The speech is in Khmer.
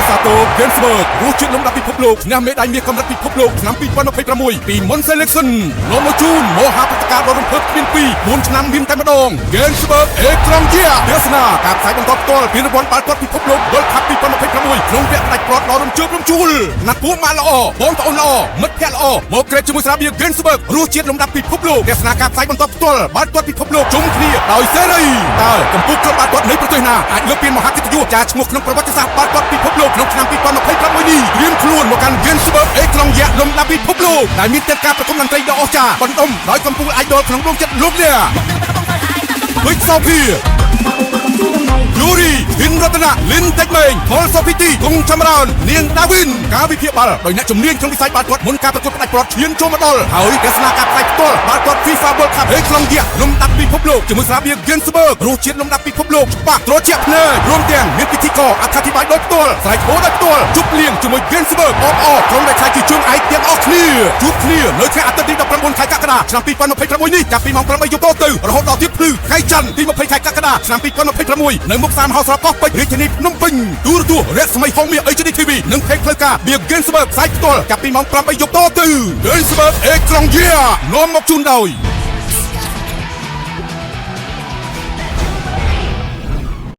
សាទរ Ganzberg រសជាតិលំដាប់ពិភពលោកឈ្នះមេដាយមាសកម្រិតពិភពលោកឆ្នាំ2026ពី Monde Selection នាំមកជូនមហាព្រឹត្តិការណ៍ដ៏រំភើបគ្មានពីរ4ឆ្នាំមានតែម្ដង Ganzberg អេក្រង់ជាទេសនាការផ្សាយបន្តផ្ទាល់ពីរង្វាន់បាល់ទាត់ពិភពលោក World Cup 2026ក្នុងវគ្គផ្ដាច់ព្រាត់ដ៏រំជើបរំជួលណាត់ពួកម៉ាល្អបងប្អូនល្អមិត្តភក្តិល្អមកក្រេបជាមួយស្រាបៀរ Ganzberg រសជាតិលំដាប់ពិភពលោកទេសនាការផ្សាយបន្តផ្ទាល់បាល់ទាត់ពិភពលោកជុំគ្នាដោយសេរីតើកម្ពុជាក្រុមបាល់ទាត់នៃប្រទេសណាអាចលើកពានមហាកិត្តិយសចារឈ្មោះក្នុងប្រវត្តិសាស្ត្របាល់ទាត់ពិភពលោកក្នុងឆ្នាំ2026នេះត្រៀមខ្លួនមកកាន់ Ganzberg អេក្រង់យក្សលំដាប់ពិភពលោកដែលមានទាំងការប្រគំតន្ត្រីដ៏អស្ចារ្យបណ្ដុំដោយកម្ពុជា idol ក្នុងដួងចិត្តលោកអ្នកវិចសោភាយូរីហ៊ិនរតនៈលិនតិចមេងផលសុភីទីគង់ចម្រើននាងដាវីនការវិភាគបាល់ដោយអ្នកជំនាញក្នុងវិស័យបាល់ទាត់មុនការប្រកួតផ្ដាច់ព្រាត់ឈានចូលមកដល់ហើយទស្សនាការផ្សាយផ្ទាល់បាល់ទាត់ FIFA World Cup អេក្រង់យក្សលំដាប់ពិភពលោកជាមួយស្រាបៀរ Ganzberg រសជាតិលំដាប់ពិភពលោកច្បាស់ត្រជាក់ភ្នែករួមទាំងមានពិធីករអត្ថាធិប្បាយដោយផ្ទាល់ស្រែកហូរដោយផ្ទាល់ជប់លៀងជាមួយ Ganzberg អបអរក្រុមដែលខ្លាយជាជើងឯកទាំងអស់គ្នាជួបគ្នានៅថ្ងៃអាទិត្យទី19ខែកក្កដាឆ្នាំ2026នេះចាប់ពីម៉ោង8យប់តទៅរហូតដល់ទៀបភ្លឺថ្ងៃច័ន្ទទី20ខែកក្កដាឆ្នាំ2026នៅមុខសានហោស្រពកោះពេជ្ររាជធានីភ្នំពេញទូរទស្សន៍រស្មីហងមាស HD TV និង page ផ្លូវការ Beer Ganzberg ផ្សាយផ្ទាល់ចាប់ពីម៉ោង8យប់តទៅ Ganzberg អេក្រង់យានាំមកជូនដោយ